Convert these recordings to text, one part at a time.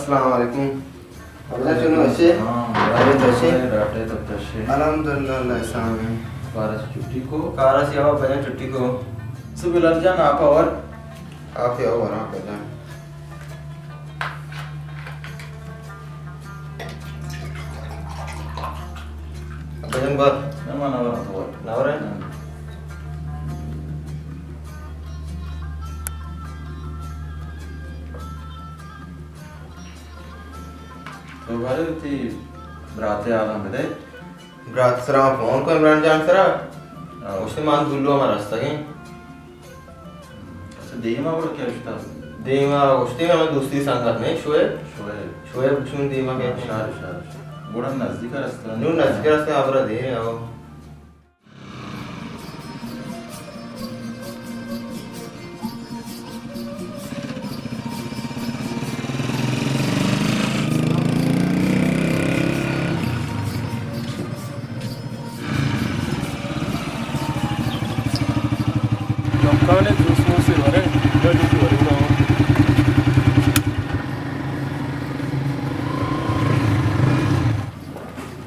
السلام علیکم۔ اللہ چونو اچھے؟ ہاں، خیریت اچھے؟ ڈاکٹر صاحب اچھے؟ الحمدللہ، اللہ احسان ہے۔ کارا سے چھٹی کو؟ کارا سے آوا بجن چھٹی کو۔ سو بلال جان، آپ اور؟ آپ ہی اور، آپ جان۔ بجن بار۔ نہ، ما نہ ورا تو۔ نہ ورا؟ ہاں۔ تو بارے تی برات حالاں بدے۔ برات سرا فون کو عمران جان سرا۔ ہاں۔ اس نے مان گلو ہمارا رستگیں۔ اچھا، دیما گڑا کیا شتا؟ دیما گوشتی ہمیں دوستی سنگت نہیں، شعیب۔ شعیب۔ شعیب چون دیما کیا؟ شار، شار، شار۔ گڑا نزدیک رستگیں۔ نو نزدیک رستگیں، ابرا دے، آؤ۔ دکان جوس موسے ورے، یا جوس ورے نا۔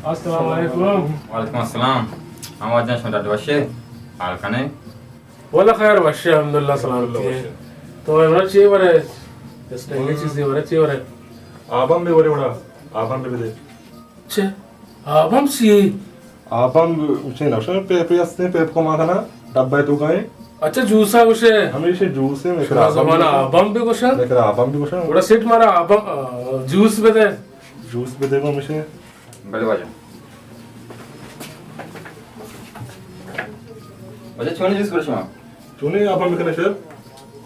السلام علیکم۔ وعلیکم السلام۔ ہم واجہ شما ڈاڈ وشے؟ حال کنے؟ واللہ خیر وشے، الحمدللہ، سلامتی ہے۔ تو اینا چی ورے؟ اسٹنگے چیزی ورے، چی ورے؟ آبم بھی ورے وڑا، آبم بھی دے۔ چے؟ آبم سی؟ آبم اسے نوشن پیپے ہستے، پیپ کو ماں کنا، ڈبہ تو گئے۔ اچھا، جوس ہے اسے؟ ہمیشہ جوس ہے، میں شما زمانہ آبم بھی گوشن؟ میں آبم بھی گوشن۔ وڑا سیٹ مارا آبم، آ، جوس بدے۔ جوس بدے کو ہمیشہ۔ بلے واجہ۔ واجہ چونی جوس گوشت شما؟ چونی آبم بکنے شر؟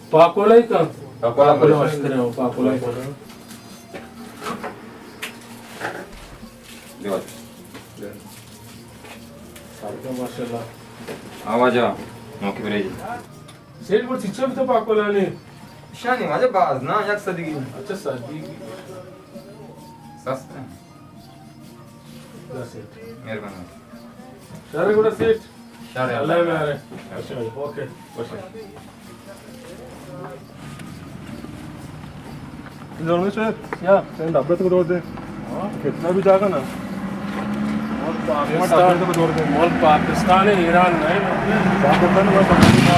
پاکولا ہی کا؟ پاکولا پاکولا بولا۔ مشکل ہے، پاکولا ہی کا۔ دیوال۔ ماشاءاللہ۔ آواز آ، موقع پر جی۔ سیٹ پر چچا بھی تو پاکولا نے؟ شانی واجہ باز نا، یک صدی کی۔ اچھا، صدی کی۔ سستا ہے۔ دس سیٹ۔ مہربانی۔ شر گڑا سیٹ۔ شر اللہ۔ اللہ میارے۔ اچھا، اوکے۔ خوش۔ زورنے سے کیا؟ سین ڈبے تو دور دے۔ ہاں۔ کتنا بھی جاگا نا۔ ملک پاکستان، ڈبے تو دور دے۔ ملک پاکستان ہے، ایران نہیں۔ پاکستان میں سب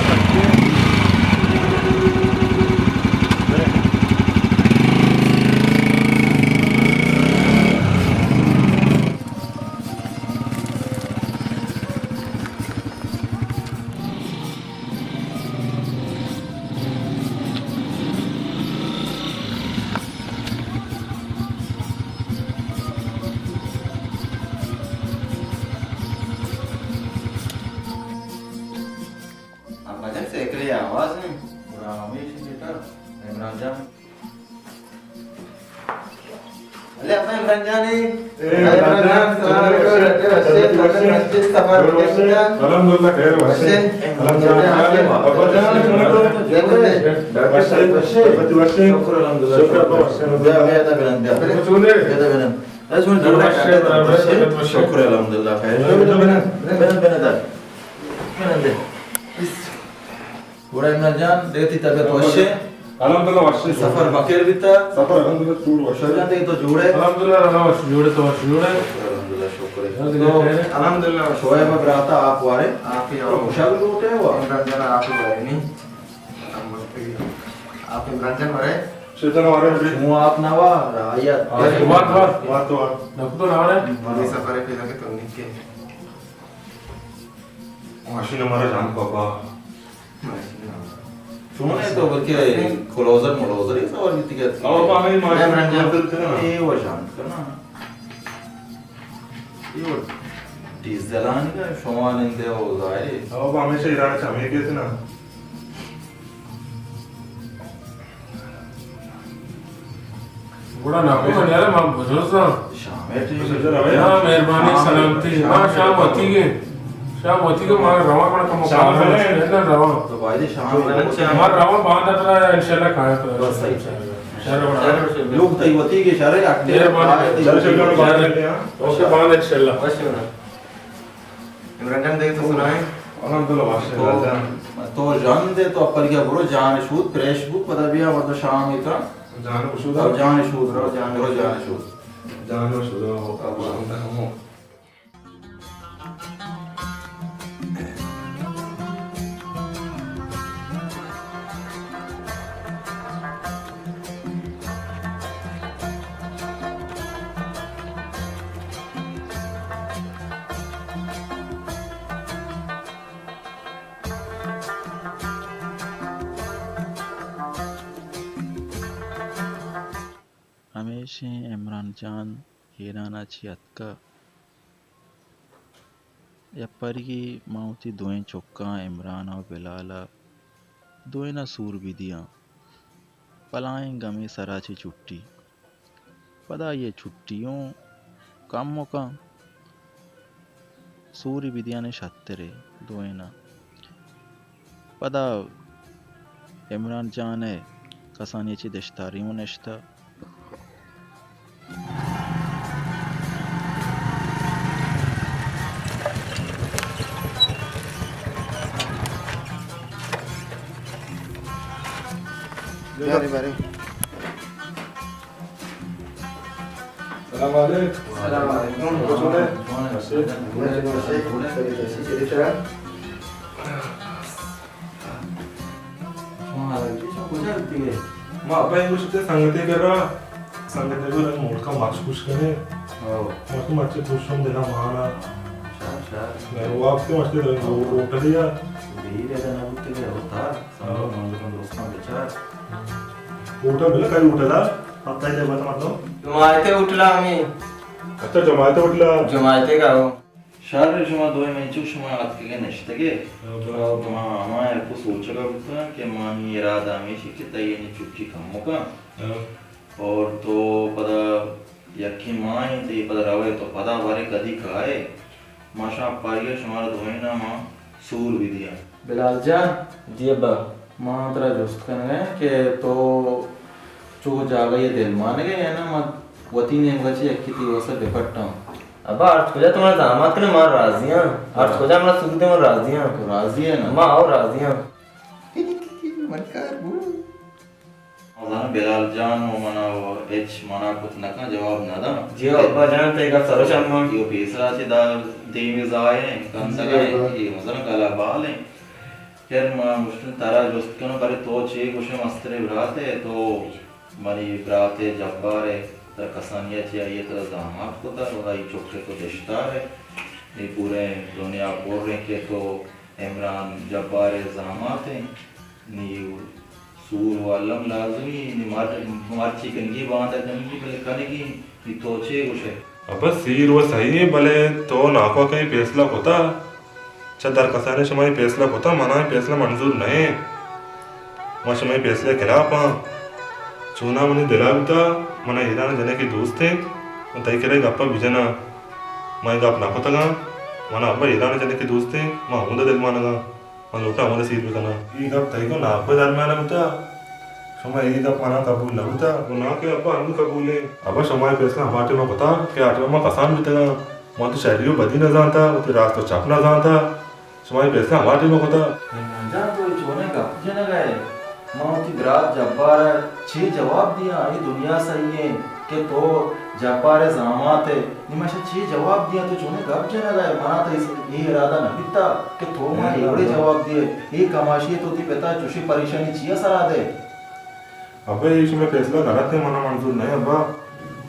ابا جان، سیکلے آواز ہے۔ گڑا ہمیش بیٹا، عمران جان۔ ولے ابا عمران جان ہے۔ اے عمران جان، سلام علیکم۔ وشے، وشے، سفر وشے۔ الحمدللہ، خیر وشے۔ وشے۔ الحمدللہ۔ ابا جان، سنو تو۔ وشے، وشے۔ شکر الحمدللہ۔ شکر ابا وشے۔ بیا، بیا، بیا، بیا۔ چونے؟ بیا، بیا۔ اے سنو، جوڑا وشے، وشے۔ شکر الحمدللہ، خیر۔ بیا، بیا، بیا۔ بیا، بیا، بیا۔ بیا، بیا۔ گڑا عمران جان، دگہ تئی طبیعت وش ہے؟ الحمدللہ وش ہے۔ سفر بکیر بیتا؟ سفر الحمدللہ جوڑ وش ہے۔ جان دگہ تو جوڑ ہے؟ الحمدللہ رنا وش جوڑ ہے، تو وش جوڑ ہے؟ الحمدللہ شکر ہے۔ جان دگہ تو خیر ہے؟ الحمدللہ شعیب براتا آپ وارے، آپ ہی آؤ۔ خوشحال لوٹے ہوا؟ عمران جان آپ ہی وارے نہیں۔ آپ عمران جان وارے؟ شیطان وارے۔ شما آپ نہ وا، رعیت۔ آ، وار، وار، وار تو وار۔ نکو تو نہ وارے؟ مالی سفر ہے پیدا کہ تو نہیں کے۔ ماشین ہمارا جان بابا۔ چون ہے تو بلکہ کلوزر ملوزر ہی سوار بیتی کہتے ہیں۔ او، پا ہمیں ماشین عمران جان۔ کلوزر کرنا۔ اے وہ جان کرنا۔ اے وہ ڈیزلانی کا شما نندے ہو ظاہر ہے۔ او، پا ہمیشہ ارادہ چاہیے کہتے نا۔ گڑا ناکو من یار، ما بزرزاں۔ شام ہے ٹھیک ہے۔ ہاں، مہربانی، شام ہے۔ سلامتی۔ ہاں، شام ہوتی گے۔ شام ہوتی گے، ما رواں کنا کم شام ہے۔ نہ رواں۔ تو بھائی شام ہے۔ ما رواں باندھ ترا انشاءاللہ کھایا ترا۔ بس صحیح۔ شر بڑا۔ لوگ تئی ہوتی گے، شر ہے، اکتے۔ مہربانی۔ شر، شر، شر، شر۔ اوکے، باندھ انشاءاللہ۔ بس شر۔ عمران جان دے تو سنائیں۔ الحمدللہ، ماشاءاللہ۔ تو، تو جان دے تو اپر گیا برو، جان شود، فریش بو، پدا بیا، مطلب شام ہی ترا۔ جان ءَ شود. رو جان ءَ شود، رو جان ءَ شود. جان ءَ شود. ہمیشیں عمران جان ایران ءَ چہ اتکہ. یپاریگی ما وتی دوئیں چکاں، عمران ءُ بلال ءَ، دوئیناں سور بدیاں. بلاہیں گمے سرا چہ چھٹی. پدا اے چھٹی اوں کمکاں سوری بدیانے شترے دوئیناں. پدا عمران جان ءَ کسانی چہ دشتاری اوں نشتہ. بارے، بارے. سلام علیکم. سلام علیکم. چون ئے؟ شما کجا بیتگے؟ ما ابا اے گوشتے سنگتے کرا، سنگتے کرا موٹکا مچ کش کنے. او. موٹکا مچ کش کن دلا مانا. شار، شار. میں واپس کے مچ کے در ہوٹل یا. دیر ہے نہ بوتے ہوتا. سنگت منظورم دوستاں بچار. ہوٹل بلا کئی ہوٹل ہے؟ پتہ ہے بتا مطلب؟ جماعت ہوٹل ہمیں. اچھا، جماعت ہوٹل ہے. جماعت کا ہو. شر، شما دوئیں منی چک شما اتکگے نشتگے. ہاں، برابر. تو ما ہما یک سوچگا بوتاں کہ مانی ارادہ ہمیشی کہ تئی نی چھٹی کمکا. ہاں. اور تو پدا یکی ماہیں، تئی پدا روے تو پدا بارے کدی کائے. ما شما پاریگا شمارا دوئیناں ما سور بدیاں. بلال جان. جی ابا. ما ترا جست کنگا کہ تو چو جاگہ ءَ دل مانگ ئے یا نہ؟ ما وتی نیمگا چہ یکے تئی واسطہ بہ پٹاں. ابا، ہرچ کجا تو منا زحمت کنے، ما راضی آں. ہرچ کجا منا سود دے، ما راضی آں. تو راضی ئے نا؟ ما او راضی آں. من کار بو. ما زاناں بلال جان و منا و ہچ منا کت نہ کن، جواب نہ داں. جی ابا جان، تئی گپ سر و چم. یہ پیسرا چہ دا دیم زائیں، کم جی سگائیں، ابا. یہ مثلاً گلا بالیں. خیر، ما گوشتن ترا جست کناں، بلے تو چے گوشے مستریں برات ئے؟ تو منی برات ئے، جبار ئے، ترا کسانی ءَ چہ آئی ءَ ترا زامات کتگ، و آئی چک ئے تو دشتار ئے. اے پوریں دنیا پر ایں کہ تو عمران جبار ئے زامات ئے. نی سور و الم لازمی، نی مر-، مرچی کنگی، باندا کنگی، بلے کنگی. نی تو چے گوشئے؟ ابا، سیر و سہی ایں، بلے تو ناکو کئی پیسلہ کتا؟ چہ درکسانی شما اے پیسلہ کتا، منا اے پیسلہ منظور نہ ایں. ما شما اے پیسلہ خلاف آں. چونا منی دلا بوتا، منا ایران جنکے دوست انت، من تئی کرا اے گپا بجناں. ما اے گپ نہ کتگاں، منا ابا ایران جنکے دوست انت، ما ہمودا دل مانگاں. من لوٹاں ہمودا سیر بکناں. اے گپ تئی گوں ناکو درمیان ءَ بوتا؟ شما اے گپ منا قبول نہ بوتا؟ گوں ناکو ابا ہمے قبول ایں. ابا شما اے پیسلہ ہما ٹیم ءَ کتا کہ آ ٹیم ءَ ما کسان بیتگاں. ما وتی شری و بدی نہ زانتا، وتی راست و چپ نہ زانتا. شما اے پیسلہ ہما ٹیم ءَ کتا. عمران جان، تو اے چونیں گپ جنگا ئے؟ من وتی برات جبار ءَ چے جواب دیاں؟ اے دنیا سہی ایں کہ تو جبار ءِ زامات ئے. نی من اشاں چے جواب دیاں؟ تو چونیں گپ جنگا ئے؟ منا تئی س-، اے ارادہ نہ بیتا کہ تو منا اے وڑیں جواب دیئے. اے کماشی ءَ تو وتی پتا چوشیں پریشانی چیا سرا دئے؟ ابا، اے شمئے پیسلہ غلط ایں، منا منظور نہ ایں ابا.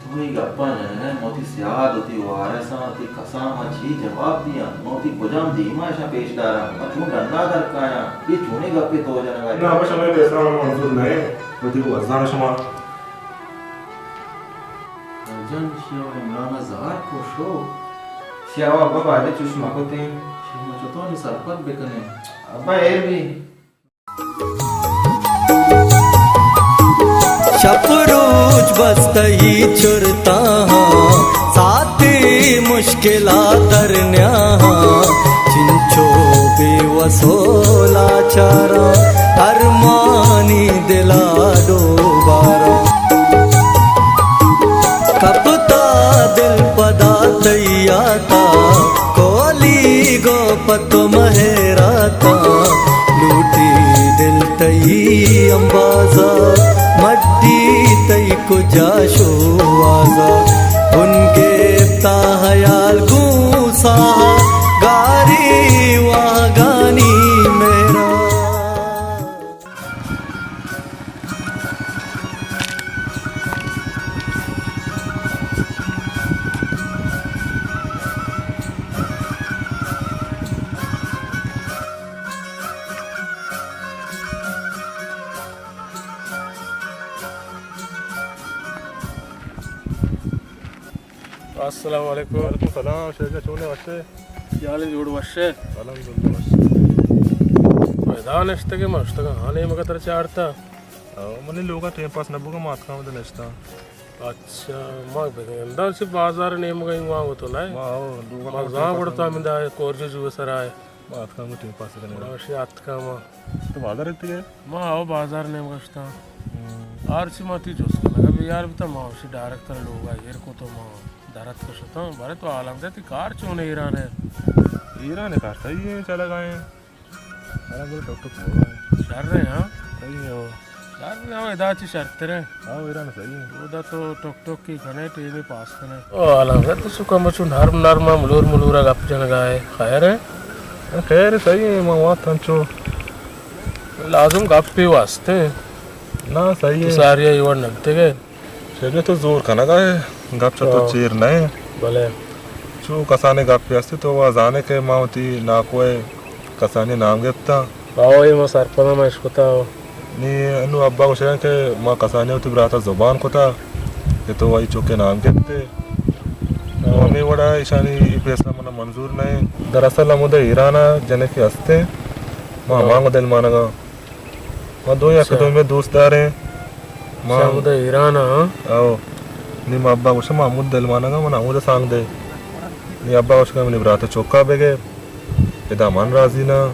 تو اے گپاں جنگا ئے، من وتی سیاد، وتی وارثاں، وتی کساں ما چی جواب دیاں؟ من وتی کجام دیما اشاں پیش داراں؟ ما چون ڈنا در کایاں؟ اے چونیں گپے تو جنگا ئے؟ نہ ابا، شمئے پیسلہ منا منظور نہ ایں، وتی گوزاں شما. جان، شیا عمران ءَ زہر کو شو. شیا ابا، بارے چوش مکتیں. شما چطور نی سرپد بکنیں؟ ابا، ایر بی. شپ روچ بستئی چرتاں، ساتی مشکلات درنیاں، چنچو بے وسو لاچاراں، ارمانی دلا ڈوباراں. کپتا دل پدا تئی یاتا، کولی گو پتو مہراتا، لوٹی دل تئی امبازا، مڈی السلام علیکم۔ وعلیکم السلام، شیخ جان، چون ئے، وش ئے؟ حال جوڑ، وش ئے؟ الحمدللہ، وش۔ ادا نشتگ ئے، ما اشتگ آں، ہاں، نیمگ ءَ ترا چارتا۔ او، منی لوگ ءَ ٹیم پاس نہ بوگ ءَ ما اتکاں، ہمدا نشتاں۔ اچھا، ما بگنداں چہ بازار نیمگ ءَ ایں، وانگ تو نہ ئے؟ ما، او، لوگ ءَ ما ٹیم زاں پاس گڑ نہ تو بوگ ءَ۔ ہمدا کورجو جو سرا ئے۔ ما اتکاں، گڑا ٹیم پاس کنیں۔ گڑا اشی اتکاں ما۔ تو بازار اتکگ ئے؟ ما او بازار نیمگ ءَ شتاں۔ ہم۔ ہرچی ما تئی جست کنگ ءَ بیار بوتاں، ما اشی ڈائریکٹ ترا لوگ ءَ ایر کت ءُ ما در اتک ءُ شتاں۔ بارے تو حالاں بدئے، تئی کار چون ایں ایران ءَ؟ ایران ءَ کار صحیح ایں، چلگ ءَ ایں۔ الحمدللہ، ٹک ٹک ہو رہا ہے۔ شر ایں، ہاں؟ صحیح ہے وہ۔ شر ایں، ہاں، ادا چہ شرتر ایں۔ ہاں، ایران صحیح ہے۔ ادا تو ٹک ٹک کی کنے، ٹیم پاس کنے۔ او، حالاں بدئے، تو چو کمو چو نرم نرم ءَ ملور ملور ءَ گپ جنگ ءَ ئے، خیر ایں؟ خیر، صحیح ایں، ما وانت انچو۔ لازم گپے واسطے۔ نا، صحیح ایں۔ تو ساری ءَ اے وڑ نہ بیتگ ئے۔ شیخ جان، تو زور کنگ ءَ ئے، گپ چہ تو ہاں۔ چیر نہ ایں۔ بلے۔ چو کسانیں گپے است، تو وا زان ئے کہ ما وتی ناکو ءِ کسانی نام گپتاں۔ ہاں، اے ما سرپداں، ما اشکتہ۔ نی انوں ابا گوشگ ءَ کہ ما کسانی ءَ وتی برات ءَ زبان کتہ کہ تو آئی چک ءِ نام گپت ئے۔ ہاں۔ ہمے وڑ ءَ ایشانی اے پیسلہ من ءَ منظور نہ ایں۔ دراصل ہمودا ایران ءَ جنکے است ایں، ما ہاں۔ ہمانگو دلمانگ ءَ آں۔ ما دوئیں یک اچھا۔ دومی ءَ دوست دار ایں۔ ما اچھا، ہمودا ایران ءَ، ہاں؟ او۔ نی ما ابا گوشاں، ما ہمود دلمانگ ءَ آں، من ءَ ہمودا سانگ دے۔ نی ابا گوشگ ءَ منی برات ءِ چک ءَ بگر، ادا من راضی نہ آں۔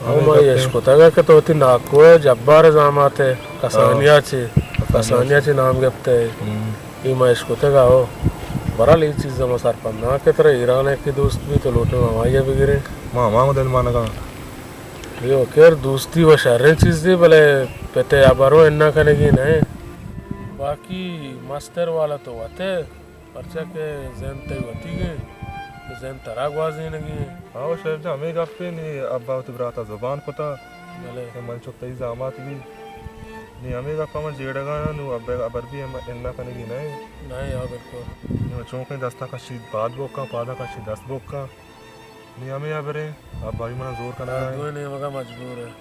او، ہمے ما گپ ایں۔ اشکتگ کہ تو وتی ناکو ءِ جبار ءِ زامات ئے، کسانیا ہاں۔ چہ، کسانیا کسانیا چہ۔ چہ نام گپت ئے۔ ہم۔ اے ما اشکتگ، او۔ بہرحال، اے چیز ءَ ما سرپد نہ آں کہ ترا ایران ءَ یکے دوست بی، تو لوٹ ئے ما ہمائی ءَ بگریں۔ ما ہمانگو دلمانگ ءَ آں۔ اے و خیر، دوستی و شریں چیزے، بلے پت ءِ ہبر و انا کنگی نہ ایں۔ باقی مستر والا تو وت ئے، پرچا کہ زند تئی وتیگ ایں، زند ترا گوازینگی ایں۔ ہاں، شیخ جان، ہمے گپ ایں، نی ابا وتی برات ءَ زبان کتہ بلے۔ کہ من چک تئی زامات بی۔ نی ہمے گپ ءَ من جیڑگ ءَ آں، نوں ابا ءِ ہبر بی انا کنگی نہ ایں۔ نہ ایں، ہاں، بالکل۔ نوں چونکہ دستاں کشی پاد بوکاں، پاداں کشی دست بوکاں۔ نی ہمے ہبر ایں، ابا بی من ءَ زور کنگ ءَ ایں۔ دوئیں نیمگ ءَ مجبور ایں۔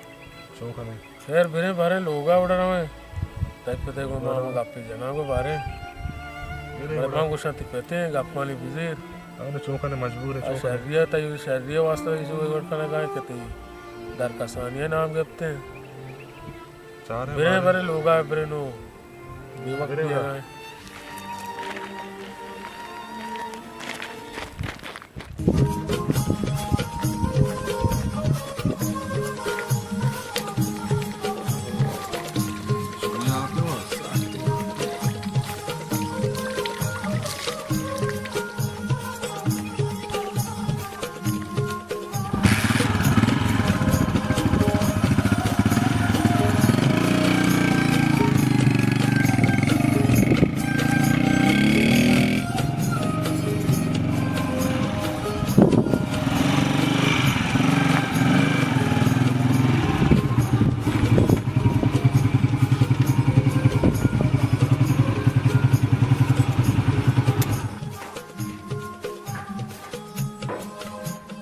چون کنیں؟ خیر، بریں، باریں لوگ ءَ وڑ ءَ رویں۔ تئی پت ءَ گوں ما ہم گپے جناں، گوں باریں۔ بریں باریں وڑ ءَ۔ من گوشاں تئی پت ایں، گپانی بزیر۔ ہاں، چون کنیں، مجبور ایں، آ، چون کنیں؟ شری ءَ، تئی شری ءِ واسطہ ایشی وڑ کنگ ءَ ایں کہ تئی در کسانی ءَ نام گپت ایں۔ چاریں بریں، باریں۔ بریں لوگ ءَ، بریں نوں۔ بے وقت بریں بیا باریں۔ آئیں۔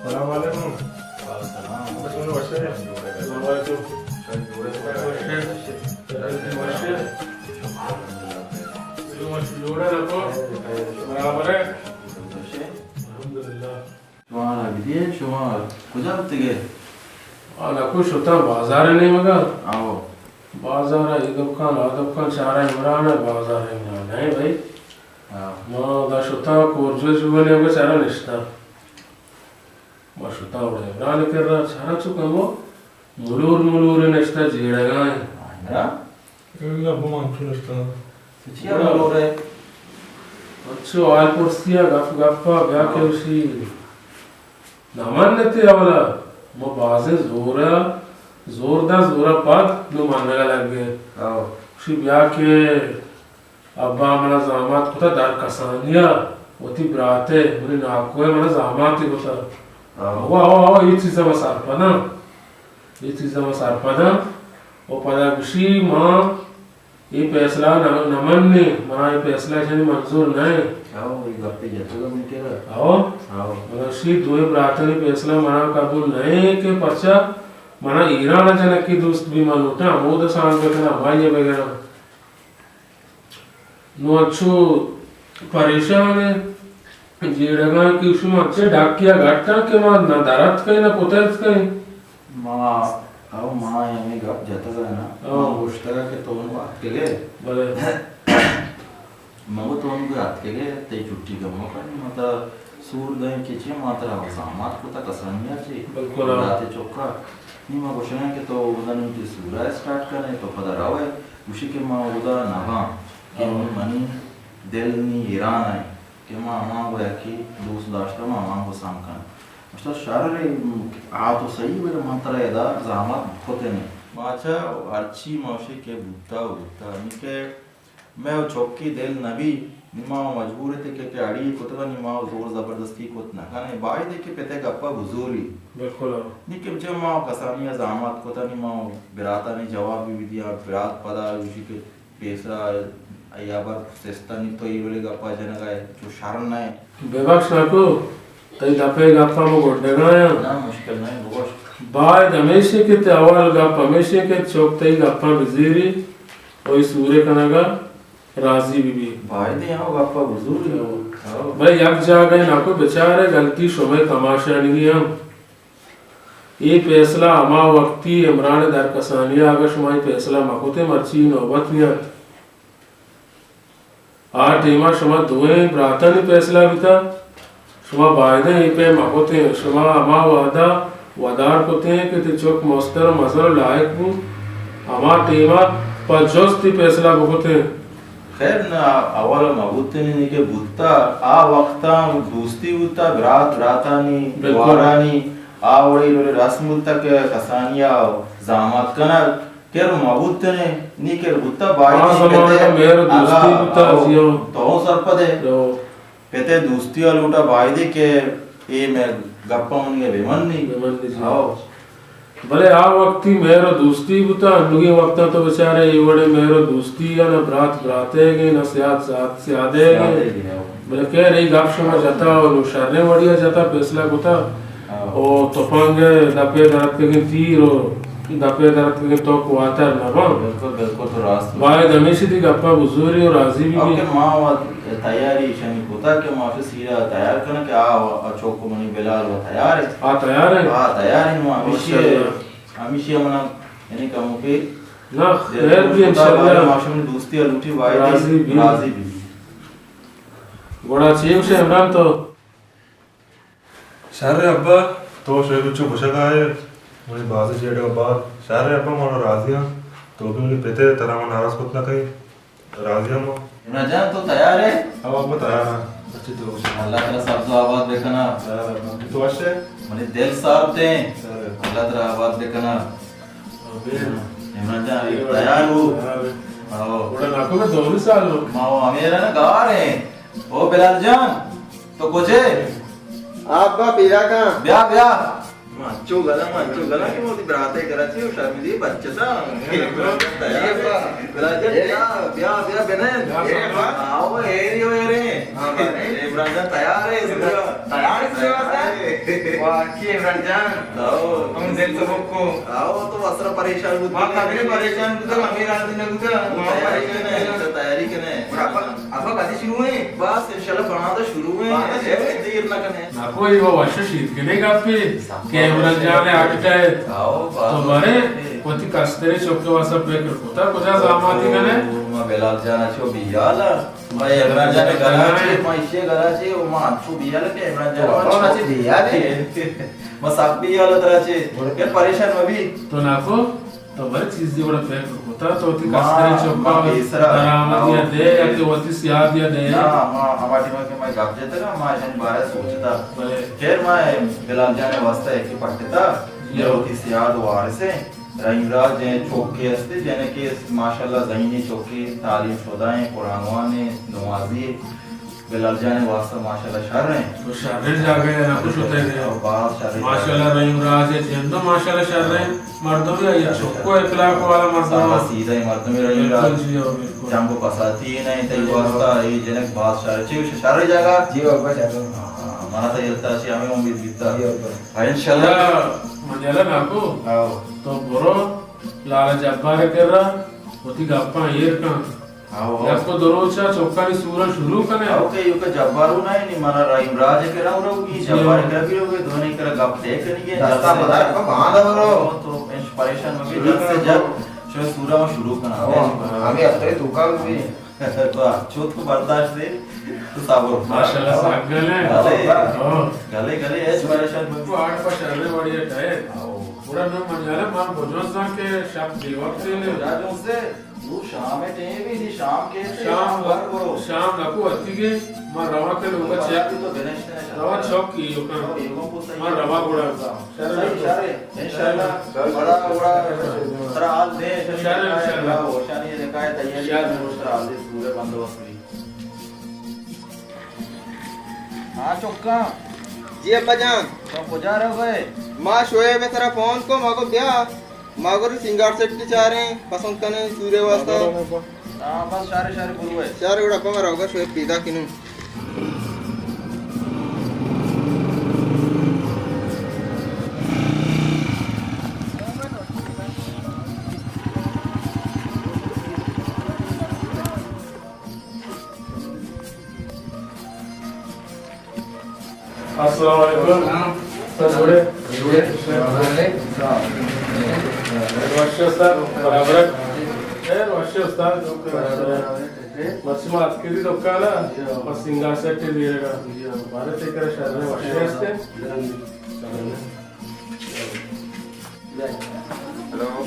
السلام علیکم۔ وعلیکم السلام۔ السلام علیکم۔ برابر ئے؟ الحمدللہ۔ شما را بدیے، شما کجا بوتگے؟ آ، نکو شتاں بازار نیمگا۔ آؤ۔ بازار ءَ اے دکان، آ دکان، چارا عمران ءَ، بازار عمران نہ ایں بھائی۔ ہاں۔ ما ادا شتاں کورجو جو نیمگا چارا نشتاں۔ ما شتاں وڑ عمران کرا، چارا چو کمو ملور ملور نشتہ جیڑگا ایں۔ ہاں، عمران؟ اے ابا من چو نشتاں۔ تو چیا ملور ئے؟ انچو حال پرسی ءَ، گپ گپ ءَ، بیا کہ ہاں۔ وشی نہ منّ اتے اولا، ما بازیں زور ءَ، زور داں، زور ءَ پد نوں منّگ ءَ لگ ایں۔ ہاں۔ گوشی بیا کہ ابا منا زامات کتہ در کسانی ءَ، وتی برات ءِ، منی ناکو ءِ منا زاماتے کتہ۔ ہاں۔ ہو، ہو، ہو، اے چیز ءَ ما سرپد آں۔ اے چیز ءَ ما سرپد آں۔ و پدا گوشی ما اے پیسلہ نہ، نہ منّیں، منا اے پیسلہ اشانی منظور نہ ایں۔ ہاؤ، اے گپے جتگ من کرا۔ ہاؤ؟ ہاؤ۔ مگر اشی دوئیں براتانی پیسلہ منا قبول نہ ایں کہ پرچا منا ایران ءَ جنکے دوست بی، من لوٹاں ہمودا سانگ بکناں، ہمائی ءَ بگراں۔ نوں انچو پریشان ایں، جیڑگاں کہ شما چہ ڈاکیا گٹاں کہ ما نہ دراتکیں نہ کتاتکیں۔ ما، او ما ہمے گپ جتگ نا، او۔ ما گوشتگ کہ تو نوں اتکگ ئے۔ بلے۔ من گو تو نوں اتکگ ئے، تئی چھٹی کم مکن، ما ترا سور دئیں کہ چے ما ترا زامات کتا کسانیا چے۔ بالکل۔ برات ءِ چکا۔ نی ما گوشگاں کہ تو اودا نوں تئی سورا اسٹارٹ کن ئے، تو پدا رو ئے۔ گوشی کہ ما اودا نہ باں کہ ہاں۔ منی دل نی ایران ءَ کہ ما ہمانگو یکے دوست داشتہ، ما ہمانگو سم کن۔ گوشتہ، شر، آ تو صحیح، بلے من ترا ادا زامات کتنے۔ باچا، ہرچی ما وشی کہ بوتا و بوتا، نی کہ مئے و چکی دل نبی، نی ما و مجبور تے کہ، کہ اڑی کتگا، نی ما و زور زبردستی کت نہ کنے۔ باید کہ پتے گپا بزوری۔ بالکل۔ نی کہ بچے ما و کسانی زامات کتا، نی ما و براتانی جواب بھی دیا، برات پدا گوشی کہ پیسرا آئی ءَ بر سستانی تو اے وڑیں گپا جنگا ئے، چو شر نہ ئے۔ ببخش ناکو، تئی دپ ءِ گپاں من گڈگا آں۔ نہ، مشکل نہ ئے، بگوش۔ باید ہمیش ایں کہ تئی اول گپ ہمیش ایں کہ چک تئی گپاں بزیری و اے سورے کنگا راضی بہ بی۔ باید ایں ہو گپا بزوری۔ ہو۔ ہو۔ بلے یک جاگہ ناکو بچارے، غلطی شمئے کماشانگی ہم۔ اے پیسلہ ہما وقتی عمران ءِ درکسانی ءَ اگاں شما اے پیسلہ مہ کتیں، مرچی اے نوبت نیت۔ آ ٹیما شما دوئیں براتانی پیسلہ بیتا، شما بایدیں اے پیم مہ کتیں۔ شما ہما وہدا ودار کتیں کہ تئی چک مستر و مزن و لائق بوت، ہما ٹیما پہ جست اے پیسلہ بکتیں۔ خیر نہ، اول مہ بوتنی نی کہ بوتا، آ وقتا دوستی بوتا، برات براتانی، بالکل۔ گوارانی، آ وڑی وڑی رسم بوتا کہ کسانیا زامات کنگ، کر مہ بوتنے، نی کر بوتا، باید آ زمانہ مہر و دوستی بوتا، جی ہاں۔ تو سرپدے۔ پتے دوستی ءَ لوٹا، بایدے کہ اے مئے گپاں منی ءَ بہ منی۔ بہ منی، جی۔ ہو۔ بلے آ وقتی مہر و دوستی بوتا، انوگیں وقتاں تو بچارے اے وڑیں مہر و دوستی یا نہ برات براتیگیں، نہ سیاد سیاد، سیادیگیں۔ سیادیگیں، ہو۔ بلے خیر، اے گپ شما جتا و نوں شریں وڑیا جتا، پیسلہ کتا۔ ہاں۔ او تپنگ ءِ دپ ءَ دراتکگیں تیر و دپ ءَ دراتکگیں توک واتر نہ باں۔ بالکل، بالکل، تو راست گوشے۔ باید ہمیشی تئی گپاں بزوری و راضی بہ بی۔ ما وت تیاری ایشانی کتا کہ ما وت سیرا تیار کناں کہ آ، آ چوک منی بلال و تیار ایں۔ آ تیار ایں؟ آ تیار ایں، ما ہمیشی، ماشاءاللہ۔ ہمیشی منا یعنی کمو کہ نہ، خیر بی انشاءاللہ۔ ما شمئے دوستی ءَ لوٹی، باید راضی بی۔ راضی بی۔ گڑا چے گوشے عمران تو؟ شر ابا، تو شوی بچو گوشگ آئے، منی بازیں جیڑگ ءَ بعد۔ شر ابا، من راضی آں، تو بھی منی پت ئے، ترا من ناراض کت نہ کئی، راضی آں من۔ عمران جان، تو تیار ئے؟ ہاں ابا، تیار آں۔ اچھا تو گوش۔ اللہ ترا سبز و آباد بکنا۔ شر ابا، تو وش ئے؟ منی دل سار تے۔ شر ابا۔ اللہ ترا آباد بکنا۔ آمین۔ عمران جان، تیار ہو؟ ہاں۔ گڑا ناکو کہ دومی سال ہو۔ ما وہ ہمیں رہنا گار ہیں۔ او بلال جان، تو کجے؟ ابا، پیرا کن۔ بیا، بیا۔ ما انچو گلاں، ما انچو گلاں کہ موتی براتے کرا چی و شرمندی بچتا۔ بلال جان، بیا، بیا، بیا، بنند۔ آؤ، ایری و ایری۔ ہاں، بھائی۔ عمران جان تیار ہے اس کا۔ تیار ہے اس کے واسطے؟ واہ، کی عمران جان؟ آؤ۔ ہم دل تو بکو۔ آؤ، تو اسرا پریشان بوت۔ ما قدرے پریشان بوتا، ہمیں راضی نہ بوتا۔ ما تیاری پریشان کرنے، ہے۔ تیاری کرنے۔ ابا، ابا کدی شروع ہیں؟ بس انشاءاللہ بنا تو شروع ہیں۔ بنا تو شروع ہیں۔ دیر نہ کرنے۔ ناکو، اے وش شیرکنیں گپے کہ عمران جان ءَ اڈ کئیت۔ آؤ، تو بارے وتی کستریں چک ءِ واستا فکر کتا، کجا زاماتی کنے؟ ما بلال جان ءَ چو بیال ءَ، ما عمران جان ءِ گلا چے، ما ایشی ءِ گلا چے، و ما انچو بیال کہ عمران جان ءَ چو بیال۔ ما سک بیال ءَ ترا چے، پریشان مبی۔ تو ناکو، تو بلے چیزے وڑا فکر کتا، تو وتی ما، کستریں چکا ما پیسرا، درآمدی ءَ دے یا کہ وتی سیادی ءَ دے؟ نا، ما ہما ٹیما کہ ما گپ جتگا، ما ایشانی بارہ ءَ سوچتا۔ بلے۔ خیر، ما بلال جان ءِ واسطہ یکے پٹتا، جی۔ یا وتی سیاد وارث ہیں۔ رحیم راج جن چوکے ہستے، جن کہ ماشاءاللہ ذہینی چوکے، تعلیم شدہ ہیں، قرآن وان ہیں، نمازی ہیں۔ بلال جان ءِ واسطہ ماشاءاللہ شر ہیں۔ تو شریں جاگہ ءَ نہ کشتے گئے۔ اور باز شریں۔ ماشاءاللہ رحیم راج ءِ جند ماشاءاللہ شریں مردم ہے، یہ چکو اخلاق والا مردم سادہ ہے۔ سیدھا ہی مردم ہے رحیم راج۔ بالکل جی، ہاں، بالکل۔ جنگ و فسادی نہیں، تئی واسطہ یہ جنک باز شر، چی شر جاگہ۔ جی ابا، شر۔ ہاں، منا تو یہ چی ہمیں امید بیتا۔ جی ابا۔ انشاءاللہ۔ من جلا ناکو۔ آؤ۔ تو برو، لالا جبار کرا، وتی گپاں ایر کن۔ ہاں، ہاں۔ یک دو روچ ءَ چکانی سور ءَ شروع کنے۔ ہاں، کہ ایوک ءَ جبار ءَ نہ، نی منا رحیم راج ءِ کرا رو گی، جی، جبار ءِ کرا بھی رو گی، دوئیں کرا گپ ٹیک کنگی، دستا جلسے بدار، باندھ برو۔ تو پریشان مبی، جلد سے جلد شو سورا ما شروع کنا۔ ہاں، ہمیں ہفتے تو کا بھی۔ تو چوت کو برداشت دے، تو صبر۔ ماشاءاللہ، سک گل ہے۔ گلے، ہاں۔ گلے، گلے، ایس پریشان مبی۔ تو آٹھ پا شر وڑی ہے ٹائر۔ ہاں۔ گڑا نوں من یارا من بجوز داں کہ شپ بے وقت لے۔ کجا جوز دے؟ نوں شام ءِ ٹیم ءَ، نی شام کیت، شام، شام ور برو۔ شام نکو اتیگے، من رواں کہ لوگ ءَ چیک تو بنشتہ۔ رواں چوک کی یوکاں۔ من رواں گڑا۔ شر، شر، انشاءاللہ۔ بڑا، بڑا، ترا حال دے، شر، انشاءاللہ۔ ہوشانی لکھائے تیاری، شر۔ ترا حال دے، پورے بندوبست بھی۔ ہاں چکاں۔ جی ابا جان۔ تو کجا رو گئے؟ ما شعیب ءِ سرا فون کو، ما گو بیا۔ ما گو سنگار سیٹ چاریں، پسند کنے سورے واسطہ۔ ہاں، بس شارے، شارے برو ہے۔ شارے گڑا پا ما روگا شعیب پیدا کنوں۔ السلام علیکم۔ سر، جوڑے؟ جوڑے۔ وش استاد، برابر۔ خیر، وش استاد۔ مرچی ما اتکگی دکان ءَ، بس سنگار سیٹ زیرگا۔ بارے تے کرا شر وش استے۔ ہیلو۔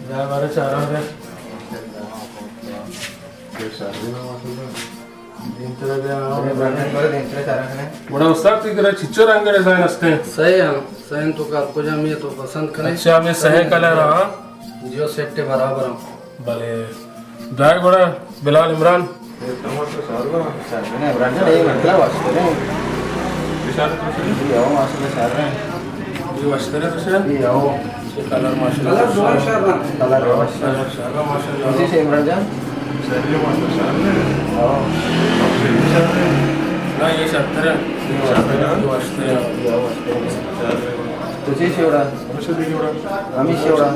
بیا بارے چاراں دے۔ دیمتر بیا۔ گڑا استاد، تئی کرا چچو رنگ ڈیزائن استے؟ سئے ہاں، سئے تو کار کجا می تو پسند کنے۔ اچھا، ہمیں سئے کلر ہاں۔ جیو سیٹ برابر ہاں۔ بلے۔ دائے گڑا بلال عمران۔ سر نے عمران جان، یہ مطلب واسطے نے۔ یہ سارے تو سر۔ یہ ہو ماشاءاللہ سر نے۔ یہ واسطے نے تو سر۔ یہ ہو۔ یہ کلر ماشاءاللہ۔ کلر دو شر نا۔ کلر دو شر۔ کلر شر نا ماشاءاللہ۔ اسی سے عمران جان۔ سر یہ واسطے سر نے۔ ہاں۔ یہ سر نے۔ نہ، یہ شتر ہے۔ یہ واسطے نے۔ یہ واسطے ہے۔ یہ واسطے نے۔ سر نے۔ تو چی شوڑا؟ ہمیشہ دیگه وڑا۔ ہمیشہ وڑا۔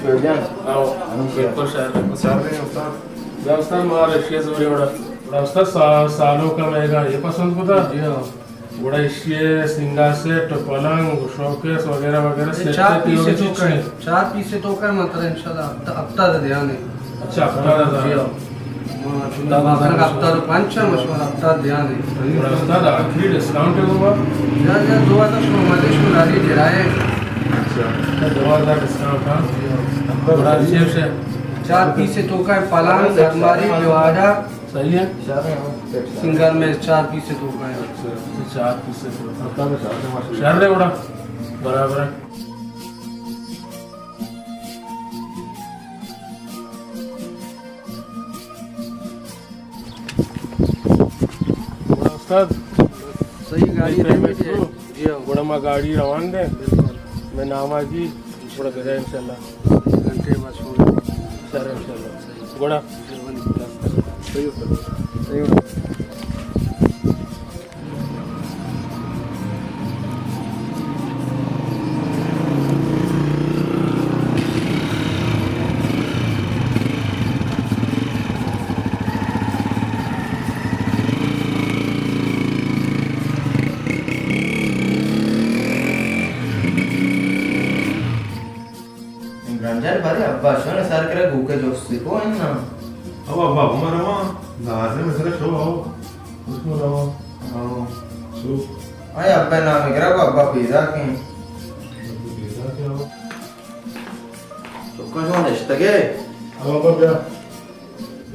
شوڑا۔ ہاں۔ ہمیشہ۔ بالکل شر۔ سر نے استاد۔ یا استاد، ما رشیا زوری وڑا۔ وڑا استاد سا-، سالوں کا مہنگا یہ پسند کو تھا۔ جی ہاں۔ گڑا ایشی ءِ سنگار سیٹ، پلنگ، شوکیس وغیرہ وغیرہ، سیٹ چار پیس ءِ توکا ہے۔ چار پیس ءِ توکا ہے، مطلب انشاءاللہ ہفتہ، ہفتہ دے دیانے۔ اچھا، ہفتہ دے دیانے۔ جی ہاں۔ ہفتہ دے دیانے۔ ہفتہ دے پنچ ہے، مشورہ ہفتہ دے دیانے۔ گڑا استاد، آخری ڈسکاؤنٹ ہے وہ؟ یا، یا، دو ہزار شما مدے، شما گاڑی کرائے۔ اچھا، دو ہزار ڈسکاؤنٹ، ہاں۔ جی ہاں۔ گڑا چیف سے؟ چار پیس ءِ توکا ہے، پلنگ، الماری، ڈیوائڈر۔ صحیح ہے؟ سنگار میں چار پیس ءِ توکا ہے۔ اچھا، چار پیس ءِ توکا۔ شر ہے گڑا۔ برابر ہے۔ گڑا استاد، صحیح گاڑی پیمنٹ ہے۔ جی ہاں۔ گڑا ما گاڑی روان دے۔ بالکل۔ میں نام آ جی۔ گڑا بجا انشاءاللہ۔ گھنٹے بعد شروع۔ سر انشاءاللہ۔ گڑا۔ صحیح ہو۔ صحیح ہو۔ عمران جان، بارے ابا شون سر کرا گوکے جوستی کو ہے نا؟ او ابا، عمر ہوا، لازم ہے سر شو آؤ۔ اس کو روا۔ ہاں۔ شو۔ اے ابا نام گرا کو ابا پیدا کیں۔ ابا پیدا کیا ہو؟ چکا شما نشتگے؟ او ابا بیا۔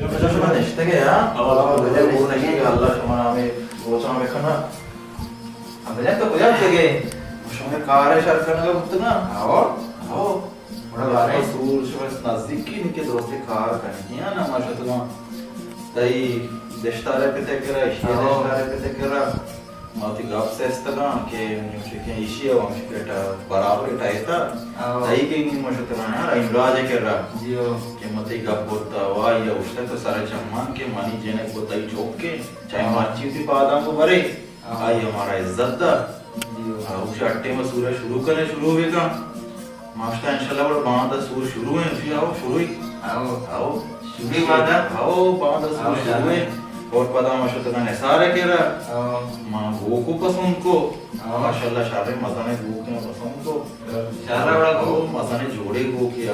بچا شما نشتگے، ہاں؟ ہاں، ہاں، بچا نشتگے، اللہ شما نامے روچاں بکنا۔ ابا جان، تو کجا بوتگے؟ شما کار شر کنگا بوتگا؟ ہاں۔ ہاں۔ بڑا بارے سور شما نزدیکی نی کہ درستی کار کنگی، ہاں، نا ما شتگا۔ تئی دشتارے پتے کرا، اشی دشتارے پتے کرا۔ ما وتی گپ سستگاں کہ منی چکیں ایشی ء ہمشکل ء برابر ء ٹہیتہ۔ ہو۔ تئی کہ نی ما شتگاں نا رحیم راج ء کرا۔ جی ہو۔ کہ ما تئی گپ برتہ و آئی ء اوشتہ تو سر ء چمان کہ منی جنک و تئی چوک ء چاہے ہو۔ مرچی وتی پاداں گوں برے۔ ہو۔ آئی ء مارا عزت دات۔ جی ہو۔ آ، اوش اٹے ما سورہ شروع کنے، شروع بکن۔ ماشاءاللہ، انشاءاللہ وڑ باندا سور شروع ہیں، جی آؤ، شروع ہی۔ آؤ۔ آؤ۔ شروع ہی باندا۔ آؤ، باندا سور آؤ، شروع ہیں۔ اور پدا ما شتگا نثار کرا۔ آؤ۔ ما گوکو پسند کو۔ آؤ۔ ماشاءاللہ، شارے مزانے گوکے پسند کو۔ شارا وڑا کو۔ آؤ، مزانے جوڑے گوکے آ۔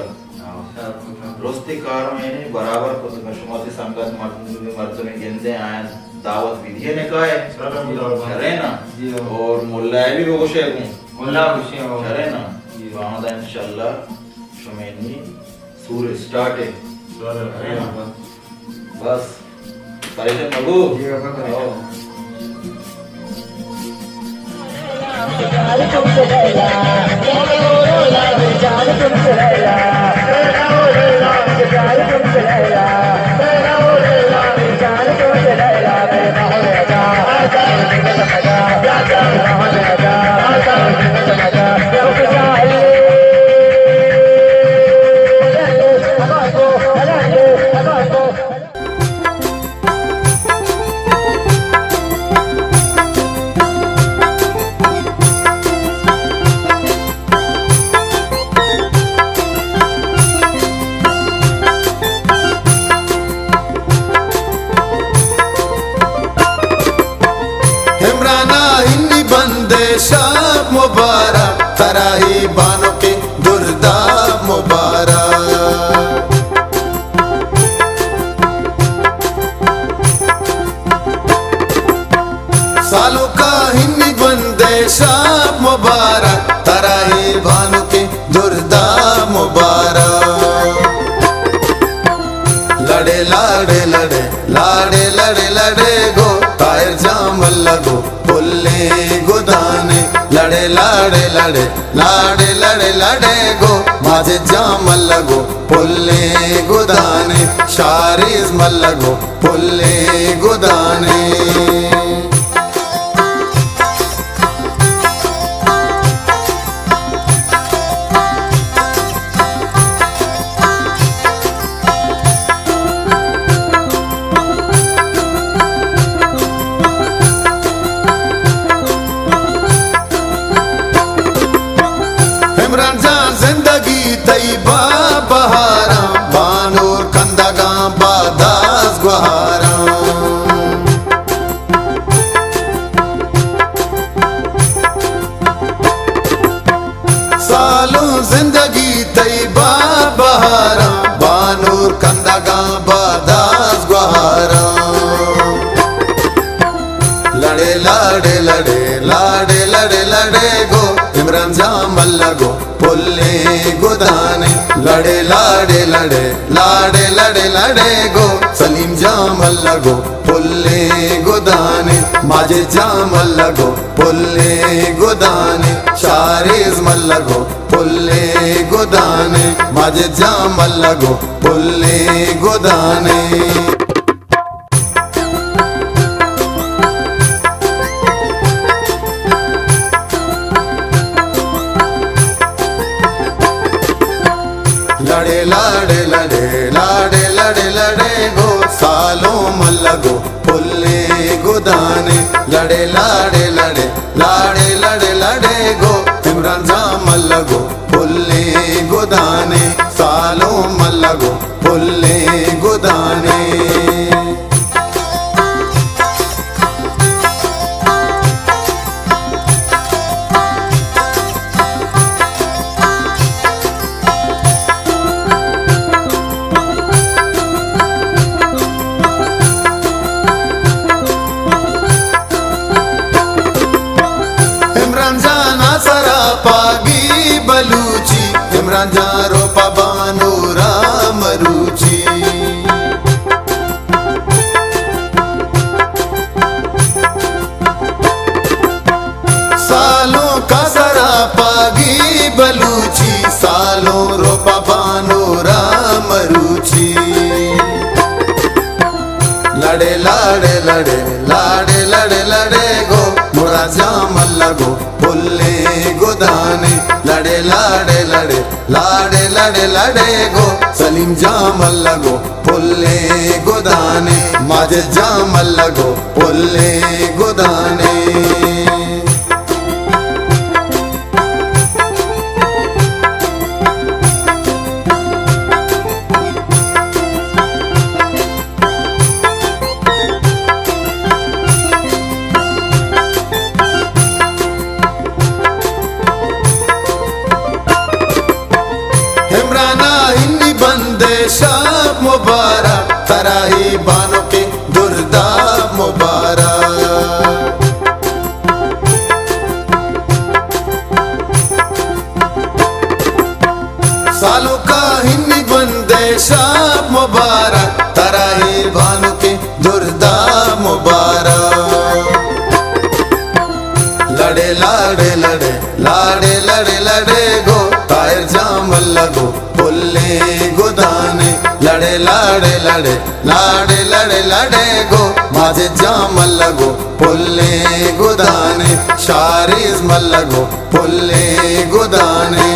آؤ، شار کو۔ درستی کار میں نے برابر کو، تو شما سی سنگت مرد، مردم گندے آئیں دعوت بھی دیے نکائے۔ شرم دعوت۔ شرے نا۔ جی آؤ۔ اور ملا بھی بگوشے گوں۔ ملا گوشے ہو۔ شرے نا؟ جی۔ باندا انشاءاللہ شمئے نی سور اسٹارٹ ہے۔ شرے نا؟ بس۔ پریشان مبو۔ جی، ابا پریشان۔ آؤ۔ عمرانا ہنی بندے شب مبارک، ترا ہی بانکیں درداب مبارک۔ سالونکا ہنی بندے شب مبارک، ترا ہی بانکیں درداب مبارک۔ لڑے لاڑے لڑے، لاڑے لڑے لڑے گو، طاہر جان ملگو پلیں گدانے۔ لڑے لاڑے لڑے، لاڑے لڑے لڑے گو، ماجد جان ملگو پلیں گدانے، شاریز ملگو پلیں گدانے۔ عمران جان زندگی تئی با بہاراں، بانور کندگاں با داز گوہاراں۔ سالوں زندگی تئی با بہاراں، بانور کندگاں با داز گوہاراں۔ لڑے لاڑے لڑے، لاڑے لڑے لڑے گو، عمران جان ملگو پلیں گدانے۔ لڑے لاڑے لڑے، لاڑے لڑے لڑے گو، سلیم جان ملگو پلیں گدانے۔ ماجد جان ملگو پلیں گدانے، شاریز ملگو پلیں گدانے، ماجد جان ملگو پلیں گدانے۔ لڑے لاڑے لڑے، لاڑے لڑے لڑے گو، سالوں ملگو پلیں گدانے۔ لڑے لاڑے لڑے، لاڑے لڑے لڑے گو، عمران جان ملگو پلیں گدانے، سالوں ملگو پلیں گدانے۔ عمران جان ءِ سرا پاگی بلوچی، عمران جان ءَ روپا بانور ءَ مروچی۔ سالونک ءِ سرا پاگی بلوچی، سالونک ءَ روپا بانور ءَ مروچی۔ لڑے لاڑے لڑے، لاڑے لڑے لڑے گو، مراد جان ملگو پلیں گدانے۔ لڑے لاڑے لڑے، لاڑے لڑے لڑے گو، سلیم جان ملگو پلیں گدانے، ماجد جان ملگو پلیں گدانے۔ عمران ءَ ہنی بندے شپ مبارک، ترا اے بانکیں درداب مبارک۔ سالونک ءَ ہنی بندے شپ مبارک، ترا اے بانکیں درداب مبارک۔ لڑے لاڑے لڑے، لاڑے لڑے لڑے گو، طاہر جان ملگو پلیں گدانے۔ لڑے لاڑے لڑے، لاڑے لڑے لڑے گو، ماجد جان ملگو پلیں گدانے۔ شاریز ملگو پلیں گدانے۔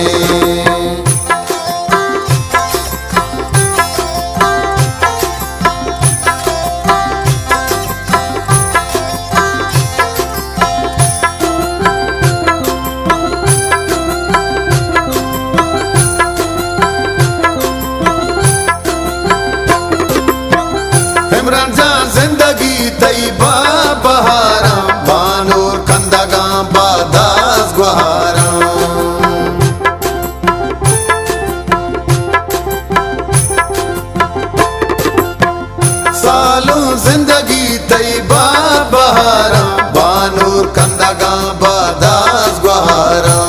عمران جان زندگی تئی با بہاراں، بانور کندگاں با داز گوہاراں۔ سالوں زندگی تئی با بہاراں، بانور کندگاں با داز گوہاراں۔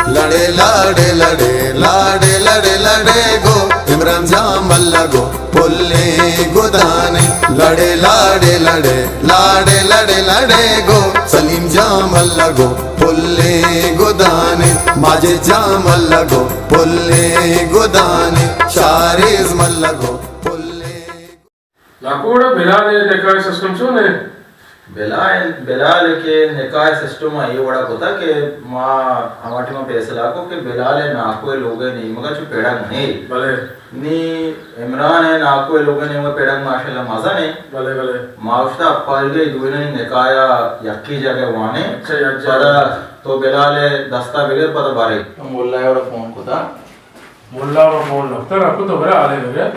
لڑے لاڑے لڑے، لاڑے لڑے لڑے گو، عمران جان ملگو پلیں گدانے۔ لڑے لاڑے لڑے، لاڑے لڑے لڑے گو، سلیم جان ملگو پلیں گدانے۔ ماجد جان ملگو پلیں گدانے، شاریز ملگو پلیں۔ ناکو، گڑا بلال ءِ نکاح ءِ سسٹم چون اِنت؟ بلال، بلال ءِ کہ نکاح ءِ سسٹم ءَ اے وڑا کتگ کہ ما ہما ٹائم ءَ فیصلہ کو کہ بلال ءِ ناکو ءِ لوگ ءِ نیمگ ءَ چو پڑگ نہ اِنت۔ بلے۔ نی عمران ءِ ناکو ءِ لوگ ءِ نیمگ ءَ پڑگ ماشاءاللہ مزن اِنت۔ بلے، بلے۔ ما اوشتا اپارگے دوئینانی نکاح ءَ یکے جاگہ وانیں۔ اچھا، یک جاگہ۔ پدا تو بلال ءِ دستا بگر پدا بارے۔ ملا ءَ وڑا فون کتا۔ ملا ءَ فون نہ کتا، رکو تو برے حالے بگر۔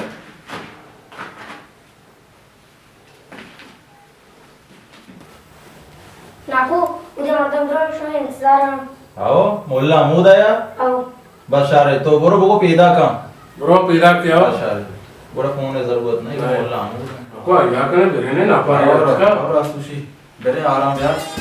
ناکو، اودے مردم درو شما انتظار ہم۔ آؤ، ملا ہمودا یا؟ آؤ۔ بس شارے، تو برو بگو پیدا کن۔ برو پیدا کیا ہو؟ بس شارے۔ گڑا فون ءِ ضرورت نہیں، نہیں۔ ملا ہمودا۔ کو یا کنے برے نے نا پارے اور، اچھا۔ اور آسوشی، برے آرام یار۔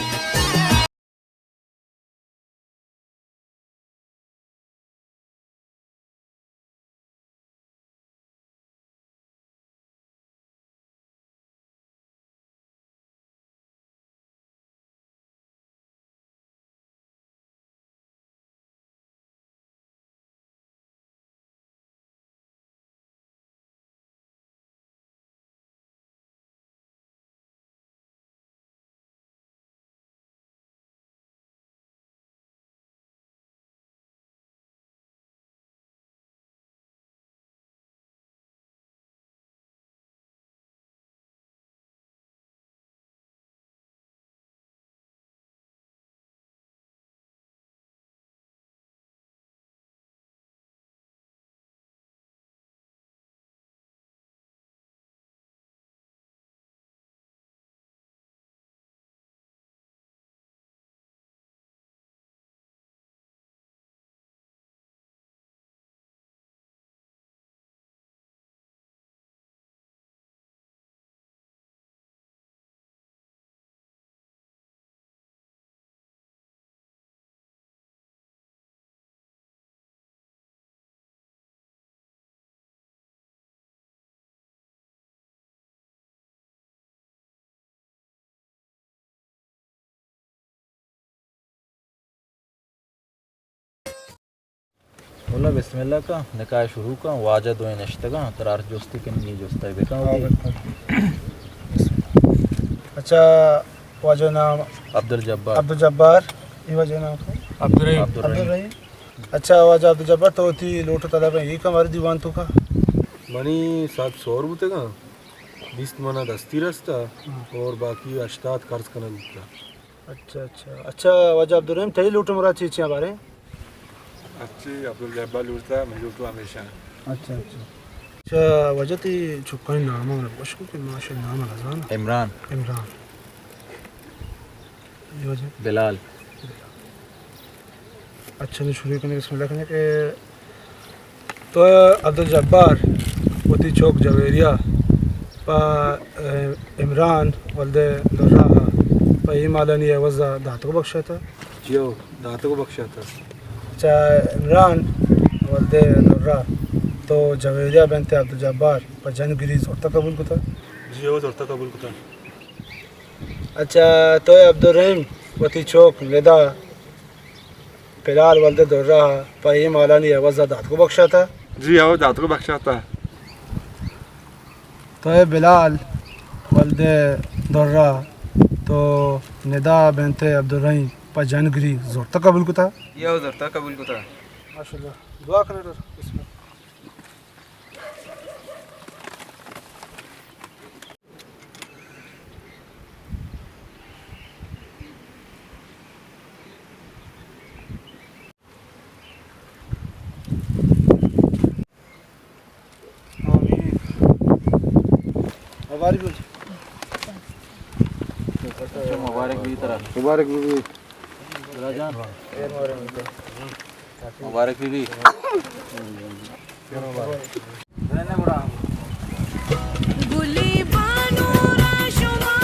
واللہ بسم اللہ کن، نکاح شروع کن، واجہ دوئیں نشتگاں، ترا ہر جستی کنی نی جستا بکن ہاں، وتی۔ بالکل۔ اچھا، واجہ نام؟ عبدالجبار۔ عبدالجبار، اے واجہ نام؟ عبدالرحیم۔ عبدالرحیم۔ عبدالرحیم۔ اچھا، واجہ عبدالجبار، تو وتی لوٹ و طلب اے کن مارے دیوان توکا؟ منی سد سور بوتگاں، بیست منا دستی رستا ہاں۔ اور باقی ہشتاد قرض کنگ بوتا۔ اچھا، اچھا۔ اچھا، واجہ عبدالرحیم، تئی لوٹ مراد چی چی بارے؟ اچھی عبدالجبار لوٹتا، میں لوٹو ہمیشہ۔ اچھا، اچھا۔ اچھا، واجہ تئی چکانی نام ہمیں گوش کو کہ ما شے نام نزاناں۔ عمران۔ عمران۔ اے واجہ؟ بلال۔ اچھا، نوں شروع کنیں، بسم اللہ کنیں کہ تو عبدالجبار وتی چوک جویریہ پہ، اے، عمران ولد درہ پہ اے مالانی عوض ءَ داتگ بخشاتہ؟ جی ہو، داتگ بخشاتہ۔ اچھا، عمران ولد درہ، تو جویریہ بنت عبدالجبار پہ جنگری زرتہ قبول کتہ؟ جی ہو، زرتہ قبول کتہ۔ اچھا، تو عبدالرحیم وتی چوک ندا بلال ولد درہ پہ اے مالانی عوض ءَ داتگ بخشاتہ؟ جی ہو، داتگ بخشاتہ۔ تو اے بلال ولد درہ، تو ندا بنت عبدالرحیم پہ جنگری زرتہ قبول کتہ؟ جی ہو، زرتہ قبول کتہ۔ ماشاءاللہ۔ دعا کنیں۔ آمین۔ مبارک بی۔ مبارک بی ترا۔ مبارک بی۔ راجان۔ مبارک بی بی۔ گلی بانو را شما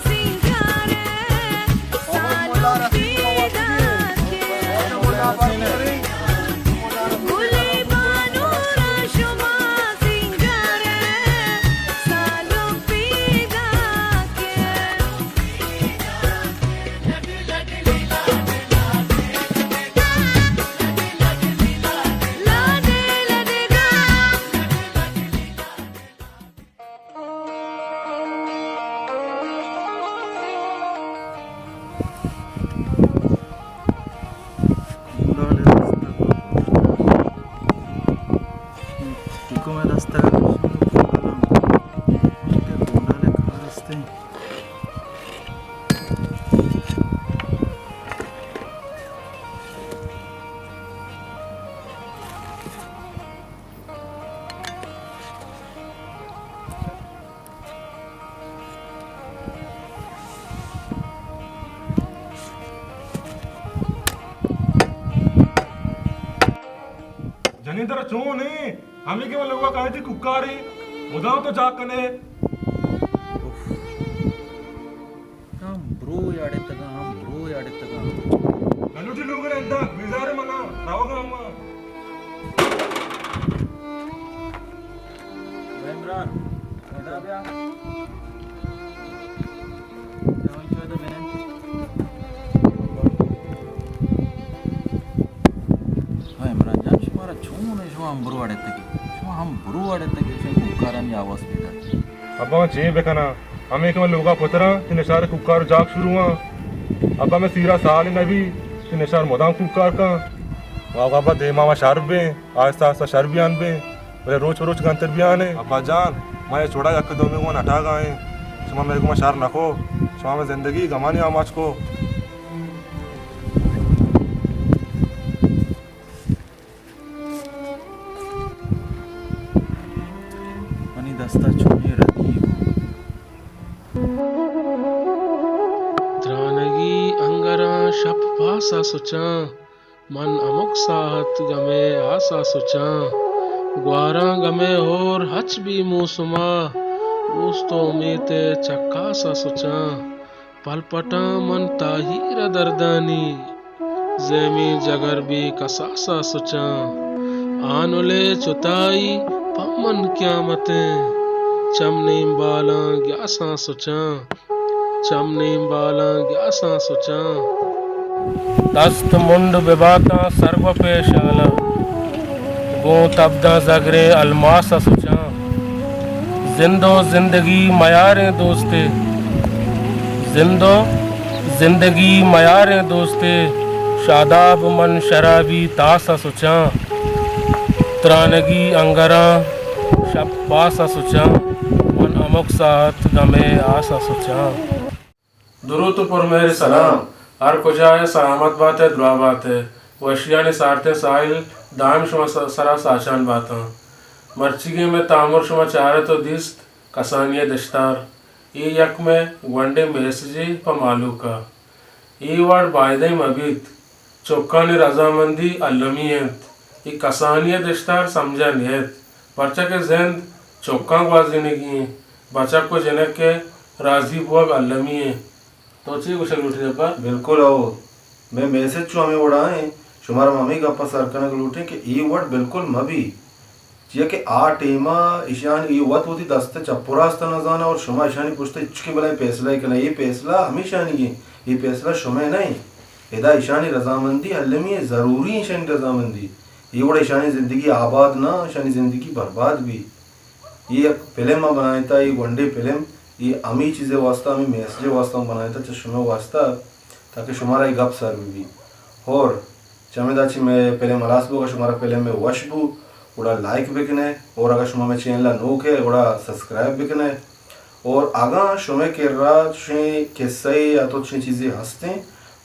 سینگار ءِ سالو پیداک ءِ۔ گلی بانو را شما سینگار ءِ سالو پیداک ءِ۔ جنین ترا چون ایں؟ ہمے کہ من لوگا کائیں تئی کوکارے، مدام تو جاگ کنے۔ ہم برو اڑتگاں، ہم برو اڑتگاں۔ نلوٹی لوگ رندا، بیزار منا، روگا ہما۔ عمران، ادا بیا۔ ہاں عمران جان، شمارا چون ایں؟ شما ہم برو اڑتگے، شما ہم برو اڑتگے، شما کوکارانی آواز پیدا۔ ابا من چے بکناں؟ ہمے کہ من لوگا پتراں، تئی نشار کوکار جاگ شروع آں۔ ابا من سیرا سال نبی، تئی نشار مدام کوکار کن۔ واہ واہ ابا، دیما ما شر بیں، آہستہ آہستہ شر بیان بیں، بلے روچ پہ روچ گنتر بیان ایں۔ ابا جان، ما اے چوڑا یک دومی گون اٹاگا ایں۔ شما مئے گوما شر نکو، شما مئے زندگی گمانی آماچ کو۔ منی دستا چونیں ردی بو۔ ترانگی انگراں شپ پاسا سچاں، من ہمک ساعت گمے آسا سچاں۔ گواراں گمے ہور ہچ بی موسما، اوست و امیت چکاسا سچاں۔ پلپٹاں من تاہیر ء دردانی، زیمی جگر بی کساس ء سچاں۔ آنلے چتائی پہ من قیامتیں، چم نیم بالاں گیاساں سچاں، چم نیم بالاں گیاساں سچاں۔ دست منڈ بباتاں سرو پیشالاں، گوں تبداں زگریں الماس ء سچاں۔ زند و زندگی میاریں دوستے، زند و زندگی میاریں دوستے، شاداب من شرابی تاس ء سچاں۔ ترانگی انگراں شپ پاس ء سچاں، من ہمک ساعت گمے آس ء سچاں۔ دروت و پرمہر سلام۔ ہر کجا ئے سلامت بات ئے، دراہ بات ئے۔ وشیانی سارتیں ساحل دائم شما س-، سرا ساچان باتاں۔ مرچیگیں مئے تامر شما چارت و دیست کسانی ء دشتار۔ اے یک مئے گونڈیں میسجے پہ مہلوک ء۔ اے وڑ بائدیں مہ بیت۔ چکانی رضامندی المی انت۔ اے کسانی ء دشتار سمجھ ء نیت، پرچا کہ زند چکاں گوازینگی انت۔ بچک و جنک ء راضی بوگ المی انت۔ تو چی گوشگ لوٹے ابا؟ بالکل او، مئے میسج چو ہمے وڑا انت، شمارا ما ہمے گپ ء سر کنگ لوٹیں کہ اے وڑ بالکل مہ بی۔ چیا کہ آ ٹیم ء ایشان اے وت وتی دست ء چپ و راست ء نہ زاناں اور شما ایشانی پشت ء ہچکیں بلائیں پیسلہ ء کنئے۔ اے پیسلہ ہمیشانی انت، اے پیسلہ شمئے نہ انت۔ ادا ایشانی رضامندی المی انت، ضروری انت ایشانی رضامندی۔ اے وڑ ایشانی زندگی آباد نہ، ایشانی زندگی برباد بی۔ اے یک فلم ء بنائینتا، اے گونڈیں فلم، اے ہمے چیز ء واسطہ، ہمے میسج ء واسطہ ہم بنائینتا چہ شمئے واسطہ، تاکہ شمارا اے گپ سر بہ بی۔ اور چمیدا چہ مئے فلم ہلاس بوگا شمارا فلم مئے وش بو، گڑا لائک بکنئے، اور اگاں شما مئے چینل ء نوک ئے، گڑا سبسکرائب بکنئے۔ اور اگاں شمئے کرا چشیں قصہ یا تو چشیں چیزے ہستیں،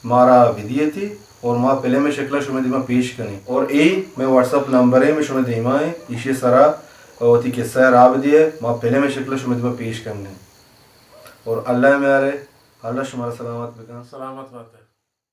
مارا بدیتی اور ما فلم ء شکل ء شمئے دیما پیش کنیں۔ اور اے مئے واٹس اپ نمبر ہے، مئے شمئے دیما ہے، ایشی سرا وتی قصہ ء راہ بدیئے، ما فلم ء شکل ء شمئے دیما پیش کنیں۔ اور اللہ ء میارے، اللہ شمارا سلامت بکن۔ سلامت بات ہے۔